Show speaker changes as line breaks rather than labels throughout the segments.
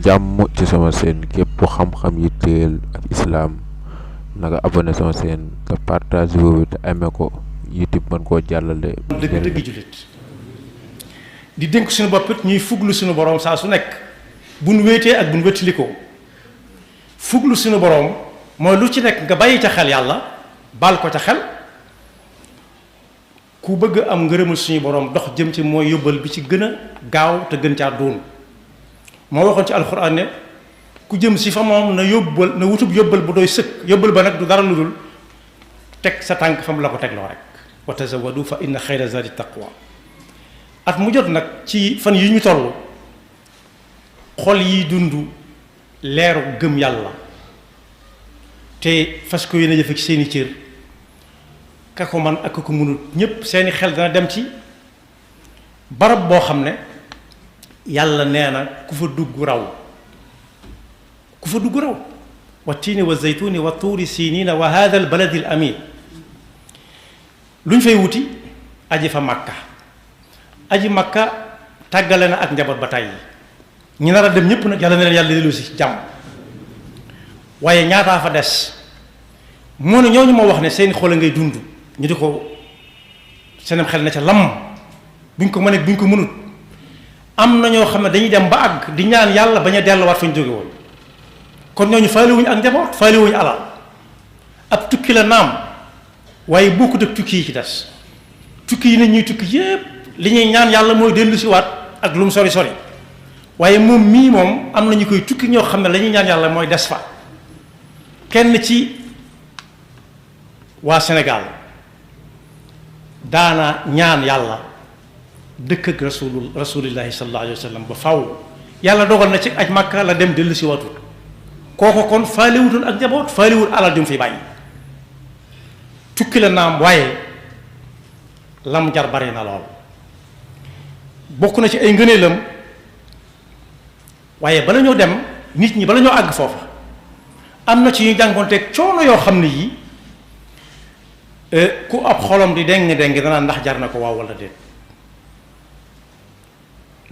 jàmm ci sama seen képp xam-xam yitteel ak islaam nanga abonné sama seen te partage boobu te amee ko YouTube mën koo jàllale.
dëgg jullit di dénk suñu bopp it ñuy fuglu suñu borom saa su nekk bu nu wéetee ak bu nu wéttilikoo fuglu suñu borom mooy lu ci nekk nga bàyyi ca xel yàlla baal ko ca xel ku bëgg am ngërëmal suñu borom dox jëm ci mooy yóbbal bi ci gën a gaaw te gën caa doon moo waxoon ci alxuraan ne ku jëm si fa moom na yóbbal na wutub yóbbal bu doy sëkk yóbbal ba nag du dara lu dul teg sa tànk fa mu la ko tegloo rek wa tazawwadu fa inna xayra zadi taqwa at mu jot nag ci fan yi ñu toll xol yi dund leeru gëm yàlla te fas ko yéene jëfe ci seeni cër ka ko man ak ko mënut ñépp seeni xel dana dem ci barab boo xam ne yàlla nee na ku fa dugg raw wa tiini wa zaytuuni wa tuuri siiniina wa haada al baladi al amin lu ñu fay wuti aji fa makka aji makka tàggale na ak njaboot ba tàyyi ñi nar a dem ñépp nag yàlla na leen yàlla dellu si jàmm waaye ñaataa fa des moo ne ñooñu moo wax ne seeni xol a ngay dund ñu di ko seenam xel na ca lam buñ ko mënee buñ ko mënut am na ñoo xam ne dañuy dem ba àgg di ñaan yàlla bañ a delluwaat fa ñu jóge woon kon ñooñu faaliwuñu ak njaboot faaliwuñu alal ab tukki la naam waaye bokkut ak tukki yi ci des tukki yi ne ñuy tukki yépp li ñuy ñaan yàlla mooy dellu si waat ak lu mu sori sori waaye moom mii moom am na ñu koy tukki ñoo xam ne la ñuy ñaan yàlla mooy des fa kenn ci waa Sénégal daana ñaan yàlla dëkk ak rasulillahi sallallahu alayhi wa sallam ba faw yàlla dogal na ci aj Makka la dem dellu si watul kooko kon faaliwutul ak njaboot faaliwul alal jum fi bàyyi tukki la naam waaye lam jar bari na lool bokk na ci ay ngëneelam waaye bala ñoo dem nit ñi bala ñoo àgg foofa am na ci ñu jànkoonteeg coono yoo xam ne yii ku ab xolam di deng danaa ndax jar na ko waaw wala déet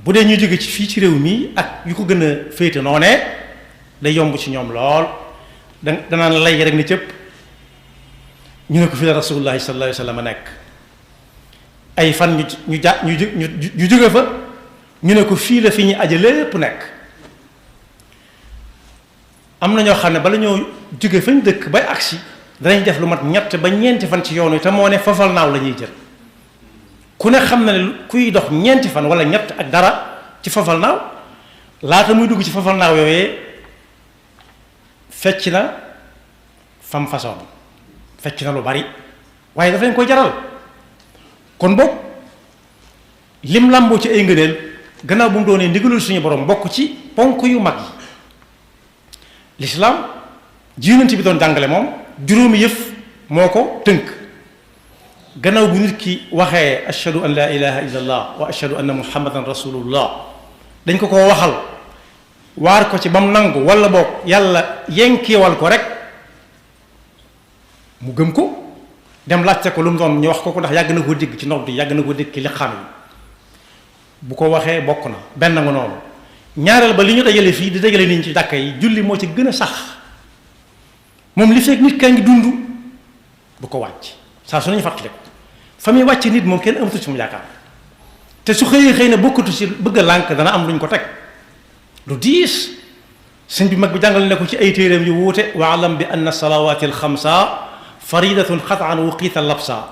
bu dee ñu jóge ci fii ci réew mi ak yu ko gën a féete noonee day yomb ci ñoom lool danaan lay rek ni cëpp ñu ne ko fi la rasulullahi sallallahu alayhi wa sallam nekk ay fan ñu jóge fa ñu ne ko fii la fi ñu aje lépp nekk am na ñoo xam ne bala ñoo jóge fañ dëkk bay agsi danañ def lu mat ñett ba ñeenti fan ci yoon wi te moo ne fafal naaw la ñuy jël ku ne xam na ne kuy dox ñeenti fan wala ñett ak dara ci fafal naaw laata muy dugg ci fafal naaw yooyee fecc na fam façon fecc na lu bari waaye dafa leen koy jaral kon boog lim làmboo ci ay ngëneel gannaaw bu mu doonee ndigalul suñu borom bokk ci ponk yu mag yi lislaam ji yonent bi doon jàngale moom juróomi yëf moo ko tënk gannaaw bu nit ki waxee ashhadu an la ilaha illa allah wa ashhadu anna muhammadan rasulullah dañ ko waxal waar ko ci ba mu nangu wala boog yàlla yenkeewal ko rek mu gëm ko dem laajte ko lu mu doon ñu wax ko ndax yàgg na ko dégg ci nodd yi yàgg na ko dégg ci liqaam yi bu ko waxee bokk na benn nga noonu ñaareel ba li ñu dajale fii di dajale nit ñi ci jàkka yi julli moo ci gën a sax moom li fekk nit kaa ngi dund bu ko wàcc saa su nañu fàttali ko fa muy wàcc nit moom kenn amatu ci mu yaakaar te su xëyee na bokkatu ci bëgg a lànk dana am lu ñu ko teg lu diis sëñ bi mag bi jàngal ne ko ci ay téeréem yu wuute waalam bi anna salawaati alxamsa faridatun xataan wuqiita labsa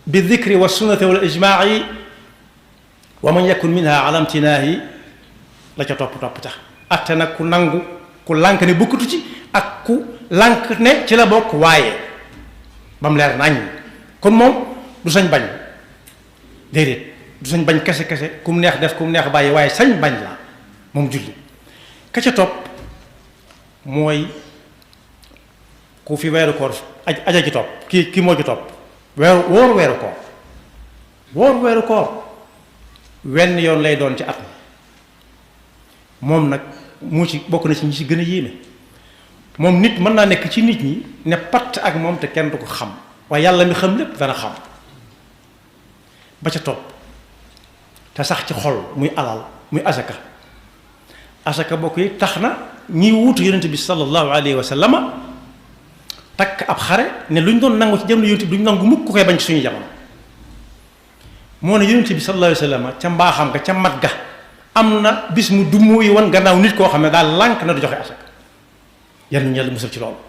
bi dikri wa sunnati wal ijmaai wa man yakun minha ala imtinaahi la ca topp ca atte nag ku nangu ku lànk ne bokkatu ci ak ku lànk ne ci la bokk waaye ba mu leer nañ kon moom du sañ bañ déedéet du sañ bañ kese ku mu neex def ku mu neex bàyyi waaye sañ bañ la moom julli ka ca topp mooy ku fi weeru koor aja ci topp kii moo ci topp woor weeru koor wenn yoon lay doon ci at mi moom nag moo ci bokk na ci ñi ci gën a yéeme moom nit mën naa nekk ci nit ñi ne patt ak moom te kenn du ko xam waaye yàlla mi xam lépp dana xam ba ca topp te sax ci xol muy alal muy asaka asaka bokk yi tax na ñi wuutu yonent bi sallallahu alayhi wa sallama takk ab xare ne lu ñu doon nangu ci jamono yonent bi duñ nangu mukk ku koy bañ ci suñu jamono moo ne yonent bi sallallahu alayhi wa sallama ca mbaaxam ga ca mat ga am na bis mu dummu yi wan gannaaw nit koo xam ne daal lànk na du joxe asaka yal nañu yàlla musal ci loolu